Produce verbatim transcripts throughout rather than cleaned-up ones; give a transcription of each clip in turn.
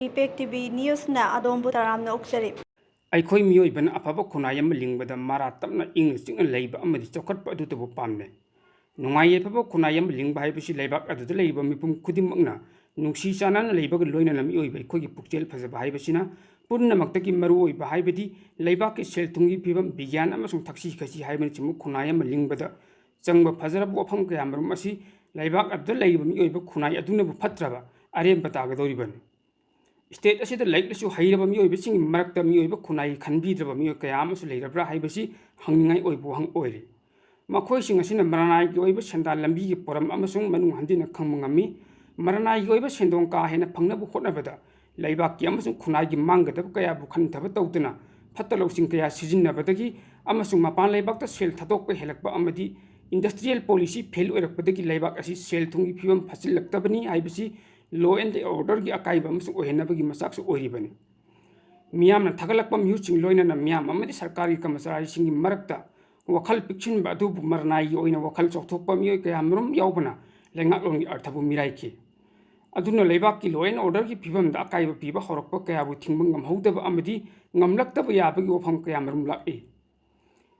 Impact T V ꯅ꯭ꯌꯨꯁꯅ ꯑꯗꯣꯝꯕꯨ ꯇꯔꯥꯝꯅ ꯑꯣꯛꯆꯔꯤ꯫ ꯑꯩꯈꯣꯏ ꯃꯤꯑꯣꯏꯕꯅ ꯑꯐꯕ ꯈꯨꯟꯅꯥꯏ ꯑꯃ ꯂꯤꯡꯕꯗ ꯃꯔꯥ ꯇꯞꯅ ꯏꯪꯅ ꯆꯤꯛꯅ ꯂꯩꯕ ꯑꯃꯗꯤ ꯆꯥꯎꯈꯠꯄ ꯑꯗꯨꯇꯕꯨ ꯄꯥꯝꯅꯩ꯫ ꯅꯨꯡꯉꯥꯏ ꯌꯥꯏꯐꯕ ꯈꯨꯟꯅꯥꯏ ꯑꯃ ꯂꯤꯡꯕ ꯍꯥꯏꯕꯁꯤ ꯂꯩꯕꯥꯛ ꯑꯗꯨꯗ ꯂꯩꯔꯤꯕ ꯃꯤꯄꯨꯝ ꯈꯨꯗꯤꯡꯃꯛꯅ ꯅꯨꯡꯁꯤ ꯆꯥꯟꯅꯅ ꯂꯩꯕꯒ ꯂꯣꯏꯅꯅ ꯃꯤꯑꯣꯏꯕ ꯑꯩꯈꯣꯏꯒꯤ ꯄꯨꯛꯆꯦꯜ ꯐꯖꯕ ꯍꯥꯏꯕꯁꯤꯅ ꯄꯨꯝꯅꯃꯛꯇꯒꯤ ꯃꯔꯨꯑꯣꯏꯕ ꯍꯥꯏꯕꯗꯤ ꯂꯩꯕꯥꯛꯀꯤ ꯁꯦꯜ ꯊꯨꯝꯒꯤ ꯐꯤꯕꯝ, ꯕꯤꯒ꯭ꯌꯥꯟ ꯑꯃꯁꯨꯡ ꯊꯛꯁꯤ ꯈꯥꯁꯤ ꯍꯥꯏꯕꯅꯆꯤꯡꯕ ꯈꯨꯟꯅꯥꯏ ꯑꯃ ꯂꯤꯡꯕꯗ ꯆꯪꯕ ꯐꯖꯔꯕ ꯋꯥꯐꯝ ꯀꯌꯥꯃꯔꯨꯝ ꯑꯁꯤ ꯂꯩꯕꯥꯛ ꯑꯗꯨꯗ ꯂꯩꯔꯤꯕ ꯃꯤꯑꯣꯏꯕ ꯈꯨꯟꯅꯥꯏ ꯑꯗꯨꯅꯕꯨ ꯐꯠꯇ꯭ꯔꯕ ꯑꯔꯦꯝꯕ ꯇꯥꯒꯗꯧꯔꯤꯕꯅꯤ꯫ State ꯑꯁꯤꯗ ꯂꯥꯏꯔꯤꯛ ꯂꯥꯏꯁꯨ ꯍꯩꯔꯕ ꯃꯤꯑꯣꯏꯕꯁꯤꯡꯒꯤ ꯃꯔꯛꯇ ꯃꯤꯑꯣꯏꯕ ꯈꯨꯟꯅꯥꯏꯒꯤ ꯈꯟꯕꯤꯗ꯭ꯔꯕ ꯃꯤꯑꯣꯏ ꯀꯌꯥ ꯑꯃꯁꯨ ꯂꯩꯔꯕ꯭ꯔꯥ ꯍꯥꯏꯕꯁꯤ ꯍꯪꯅꯤꯡꯉꯥꯏ ꯑꯣꯏꯕ ꯋꯥꯍꯪ ꯑꯣꯏꯔꯤ꯫ ꯃꯈꯣꯏꯁꯤꯡ ꯑꯁꯤꯅ ꯃꯔꯅꯥꯏꯒꯤ ꯑꯣꯏꯕ ꯁꯦꯟꯗꯥꯟ ꯂꯝꯕꯤꯒꯤ ꯄꯣꯔꯝ ꯑꯃꯁꯨꯡ ꯃꯅꯨꯡ ꯍꯟꯖꯤꯟꯅ ꯈꯪꯕ ꯉꯝꯃꯤ꯫ ꯃꯔꯅꯥꯏꯒꯤ ꯑꯣꯏꯕ ꯁꯦꯟꯗꯣꯡ ꯀꯥ ꯍꯦꯟꯅ ꯐꯪꯅꯕ ꯍꯣꯠꯅꯕꯗ ꯂꯩꯕꯥꯛꯀꯤ ꯑꯃꯁꯨꯡ ꯈꯨꯟꯅꯥꯏꯒꯤ ꯃꯥꯡꯒꯗꯕ ꯀꯌꯥꯕꯨ ꯈꯟꯊꯕ ꯇꯧꯗꯅ ꯐꯠꯇ ꯂꯧꯁꯤꯡ ꯀꯌꯥ ꯁꯤꯖꯤꯟꯅꯕꯗꯒꯤ ꯑꯃꯁꯨꯡ ꯃꯄꯥꯟ ꯂꯩꯕꯥꯛꯇ ꯁꯦꯜ ꯊꯥꯗꯣꯛꯄ ꯍꯦꯜꯂꯛꯄ ꯑꯃꯗꯤ industrial policy fail ꯑꯣꯏꯔꯛꯄꯗꯒꯤ ꯂꯩꯕꯥꯛ ꯑꯁꯤ ꯁꯦꯜ ꯊꯨꯝꯒꯤ ꯐꯤꯕꯝ ꯐꯠꯆꯤꯜꯂꯛꯇꯕꯅꯤ ꯍꯥꯏꯕꯁꯤ law and orderꯒꯤ ꯑꯀꯥꯏꯕ ꯑꯃꯁꯨ ꯑꯣꯏꯍꯟꯅꯕꯒꯤ ꯃꯆꯥꯛꯁꯨ ꯑꯣꯏꯔꯤꯕꯅꯤ꯫ ꯃꯤꯌꯥꯝꯅ ꯊꯥꯒꯠꯂꯛꯄ ꯃꯤꯍꯨꯠꯁꯤꯡ ꯂꯣꯏꯅꯅ ꯃꯤꯌꯥꯝ ꯑꯃꯗꯤ ꯁꯔꯀꯥꯔꯒꯤ ꯀꯔꯃꯆꯥꯔꯤꯁꯤꯡꯒꯤ ꯃꯔꯛꯇ ꯋꯥꯈꯜ ꯄꯤꯛꯁꯤꯟꯕ ꯑꯗꯨꯕꯨ ꯃꯔꯅꯥꯏꯒꯤ ꯑꯣꯏꯅ ꯋꯥꯈꯜ ꯆꯥꯎꯊꯣꯛꯄ ꯃꯤꯑꯣꯏ ꯀꯌꯥꯃꯔꯨꯝ ꯌꯥꯎꯕꯅ ꯂꯩꯉꯥꯛꯂꯣꯟꯒꯤ ꯑꯔꯊꯕꯨ ꯃꯤꯔꯥꯏꯈꯤ꯫ ꯑꯗꯨꯅ ꯂꯩꯕꯥꯛꯀꯤ law and orderꯒꯤ ꯐꯤꯕꯝꯗ ꯑꯀꯥꯏꯕ ꯄꯤꯕ ꯍꯧꯔꯛꯄ ꯀꯌꯥꯕꯨ ꯊꯤꯡꯕ ꯉꯝꯍꯧꯗꯕ ꯑꯃꯗꯤ ꯉꯝꯂꯛꯇꯕ ꯌꯥꯕꯒꯤ ꯋꯥꯐꯝ ꯀꯌꯥꯃꯔꯨꯝ ꯂꯥꯛꯏ꯫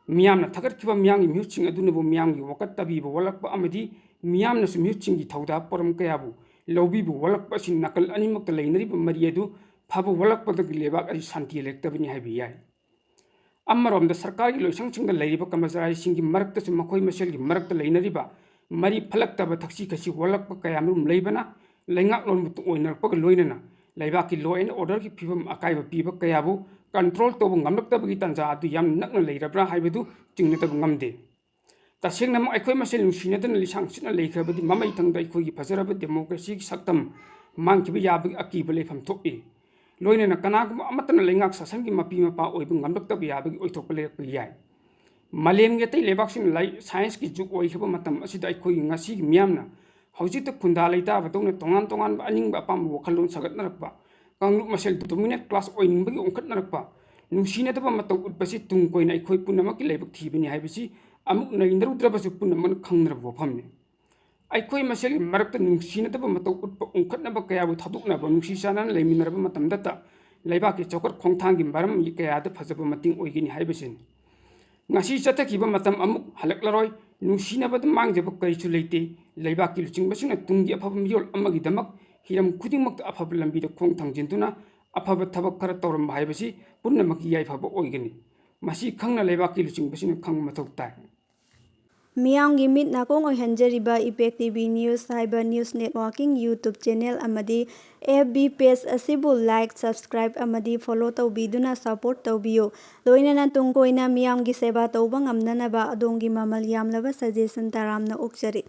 ꯃꯤꯌꯥꯝꯅ ꯊꯥꯒꯠꯈꯤꯕ ꯃꯤꯌꯥꯝꯒꯤ ꯃꯤꯍꯨꯠꯁꯤꯡ ꯑꯗꯨꯅꯕꯨ ꯃꯤꯌꯥꯝꯒꯤ ꯋꯥꯀꯠ ꯇꯥꯕꯤꯕ ꯋꯥꯠꯂꯛꯄ ꯑꯃꯗꯤ ꯃꯤꯌꯥꯝꯅꯁꯨ ꯃꯤꯍꯨꯠꯁꯤꯡꯒꯤ ꯊꯧꯗꯥ ꯄꯣꯔꯝ ꯀꯌꯥꯕꯨ ꯂꯧꯕꯤꯕ ꯋꯥꯠꯂꯛꯄ ꯑꯁꯤ ꯅꯥꯀꯜ ꯑꯅꯤꯃꯛꯇ ꯂꯩꯅꯔꯤꯕ ꯃꯔꯤ ꯑꯗꯨ ꯐꯕ ꯋꯥꯠꯂꯛꯄꯗꯒꯤ ꯂꯩꯕꯥꯛ ꯑꯁꯤ ꯁꯥꯟꯇꯤ ꯂꯩꯔꯛꯇꯕꯅꯤ ꯍꯥꯏꯕ ꯌꯥꯏ꯫ ꯑꯃꯔꯣꯝꯗ ꯁꯔꯀꯥꯔꯒꯤ ꯂꯣꯏꯁꯪꯁꯤꯡꯗ ꯂꯩꯔꯤꯕ ꯀꯔꯃꯆꯥꯔꯤꯁꯤꯡꯒꯤ ꯃꯔꯛꯇꯁꯨ ꯃꯈꯣꯏ ꯃꯁꯦꯜꯒꯤ ꯃꯔꯛꯇ ꯂꯩꯅꯔꯤꯕ ꯃꯔꯤ ꯐꯠꯂꯛꯇꯕ, ꯊꯛꯁꯤ ꯈꯥꯁꯤ ꯋꯥꯠꯂꯛꯄ ꯀꯌꯥꯃꯔꯨꯝ ꯂꯩꯕꯅ ꯂꯩꯉꯥꯛꯂꯣꯟꯕꯨ ꯑꯣꯏꯅꯔꯛꯄꯒ ꯂꯣꯏꯅꯅ ꯂꯩꯕꯥꯛꯀꯤ law and orderꯒꯤ ꯐꯤꯕꯝ ꯑꯀꯥꯏꯕ ꯄꯤꯕ ꯀꯌꯥꯕꯨ control ꯇꯧꯕ ꯉꯝꯂꯛꯇꯕꯒꯤ ꯇꯥꯟꯖꯥ ꯑꯗꯨ ꯌꯥꯝ ꯅꯛꯅ ꯂꯩꯔꯕ꯭ꯔꯥ ꯍꯥꯏꯕꯗꯨ ꯆꯤꯡꯅꯗꯕ ꯉꯝꯗꯦ꯫ ꯇꯁꯦꯡꯅꯃꯛ ꯑꯩꯈꯣꯏ ꯃꯁꯦꯜ ꯅꯨꯡꯁꯤꯅꯗꯨꯅ ꯂꯤꯁꯥꯡ ꯁꯤꯠꯅ ꯂꯩꯈ꯭ꯔꯕꯗꯤ ꯃꯃꯩꯊꯪꯗ ꯑꯩꯈꯣꯏꯒꯤ ꯐꯖꯔꯕ democracyꯒꯤ ꯁꯛꯇꯝ ꯃꯥꯡꯈꯤꯕ ꯌꯥꯕꯒꯤ ꯑꯀꯤꯕ ꯂꯩꯐꯝ ꯊꯣꯛꯏ꯫ ꯂꯣꯏꯅꯅ ꯀꯅꯥꯒꯨꯝꯕ ꯑꯃꯠꯇꯅ ꯂꯩꯉꯥꯛ ꯁꯥꯁꯟꯒꯤ ꯃꯄꯤ ꯃꯄꯥ ꯑꯣꯏꯕ ꯉꯝꯂꯛꯇꯕ ꯌꯥꯕꯒꯤ ꯑꯣꯏꯊꯣꯛꯄ ꯂꯩꯔꯛꯄ ꯌꯥꯏ꯫ ꯃꯥꯂꯦꯝꯒꯤ ꯑꯇꯩ ꯂꯩꯕꯥꯛꯁꯤꯡꯅ ꯂꯥꯏ-, scienceꯀꯤ ꯖꯨꯒ ꯑꯣꯏꯈꯤꯕ ꯃꯇꯝ ꯑꯁꯤꯗ ꯑꯩꯈꯣꯏꯒꯤ ꯉꯁꯤꯒꯤ ꯃꯤꯌꯥꯝꯅ ꯍꯧꯖꯤꯛꯇ ꯈꯨꯟꯗꯥ ꯂꯩꯇꯥꯕꯗꯧꯅ ꯇꯣꯉꯥꯟ ꯇꯣꯉꯥꯟꯕ ꯑꯅꯤꯡꯕ ꯑꯄꯥꯝꯕ ꯋꯥꯈꯜꯂꯣꯟ ꯁꯥꯒꯠꯅꯔꯛꯄ, ꯀꯥꯡꯂꯨꯞ ꯃꯁꯦꯜ dominant class ꯑꯣꯏꯅꯤꯡꯕꯒꯤ ꯑꯣꯟꯈꯠꯅꯔꯛꯄ, ꯅꯨꯡꯁꯤꯅꯗꯕ ꯃꯇꯧ ꯎꯠꯄꯁꯤ ꯇꯨꯡ ꯀꯣꯏꯅ ꯑꯩꯈꯣꯏ ꯄꯨꯝꯅꯃꯛꯀꯤ ꯂꯥꯏꯕꯛ ꯊꯤꯕꯅꯤ ꯍꯥꯏꯕꯁꯤ ꯑꯃꯨꯛ ꯅꯩꯅꯔꯨꯗ꯭ꯔꯕꯁꯨ ꯄꯨꯝꯅꯃꯛꯅ ꯈꯪꯅꯔꯕ ꯋꯥꯐꯝꯅꯤ꯫ ꯑꯩꯈꯣꯏ ꯃꯁꯦꯜꯒꯤ ꯃꯔꯛꯇ ꯅꯨꯡꯁꯤꯅꯗꯕ ꯃꯇꯧ ꯎꯠꯄ ꯎꯪꯈꯠꯅꯕ ꯀꯌꯥꯕꯨ ꯊꯥꯗꯣꯛꯅꯕ ꯅꯨꯡꯁꯤ ꯆꯥꯟꯅꯅ ꯂꯩꯃꯤꯟꯅꯔꯕ ꯃꯇꯝꯗꯇ ꯂꯩꯕꯥꯛꯀꯤ ꯆꯥꯎꯈꯠ ꯈꯣꯡꯊꯥꯡꯒꯤ ꯃꯔꯝ ꯀꯌꯥꯗ ꯐꯖꯕ ꯃꯇꯦꯡ ꯑꯣꯏꯒꯅꯤ ꯍꯥꯏꯕꯁꯤꯅꯤ꯫ ꯉꯁꯤ ꯆꯠꯊꯈꯤꯕ ꯃꯇꯝ ꯑꯃꯨꯛ ꯍꯜꯂꯛꯂꯔꯣꯏ꯫ ꯅꯨꯡꯁꯤꯅꯕꯗ ꯃꯥꯡꯖꯕ ꯀꯔꯤꯁꯨ ꯂꯩꯇꯦ꯫ ꯂꯩꯕꯥꯛꯀꯤ ꯂꯨꯆꯤꯡꯕꯁꯤꯡꯅ ꯇꯨꯡꯒꯤ ꯑꯐꯕ ꯃꯤꯔꯣꯜ ꯑꯃꯒꯤꯗꯃꯛ ꯍꯤꯔꯝ ꯈꯨꯗꯤꯡꯃꯛꯇ ꯑꯐꯕ ꯂꯝꯕꯤꯗ ꯈꯣꯡ ꯊꯥꯡꯖꯤꯟꯗꯨꯅ ꯑꯐꯕ ꯊꯕꯛ ꯈꯔ ꯇꯧꯔꯝꯕ ꯍꯥꯏꯕꯁꯤ ꯄꯨꯝꯅꯃꯛꯀꯤ ꯌꯥꯏꯐꯕ ꯑꯣꯏꯒꯅꯤ꯫ ꯃꯁꯤ ꯈꯪꯅ ꯂꯩꯕꯥꯛꯀꯤ ꯂꯨꯆꯤꯡꯕꯁꯤꯡꯅ ꯈꯪꯕ ꯃꯊꯧ ꯇꯥꯏ꯫ ꯃꯤꯌꯥꯝꯒꯤ ꯃꯤꯠ ꯅꯥꯀꯣꯡ ꯑꯣꯏꯍꯟꯖꯔꯤꯕ Impact T V News ꯍꯥꯏꯕ news networking YouTube channel ꯑꯃꯗꯤ F B page ꯑꯁꯤꯕꯨ like, subscribe ꯑꯃꯗꯤ follow ꯇꯧꯕꯤꯗꯨꯅ support ꯇꯧꯕꯤꯌꯨ꯫ ꯂꯣꯏꯅꯅ ꯇꯨꯡ ꯀꯣꯏꯅ ꯃꯤꯌꯥꯝꯒꯤ ꯁꯦꯕꯥ ꯇꯧꯕ ꯉꯝꯅꯅꯕ ꯑꯗꯣꯝꯒꯤ ꯃꯃꯜ ꯌꯥꯝꯂꯕ suggestion ꯇꯔꯥꯝꯅ ꯑꯣꯛꯆꯔꯤ꯫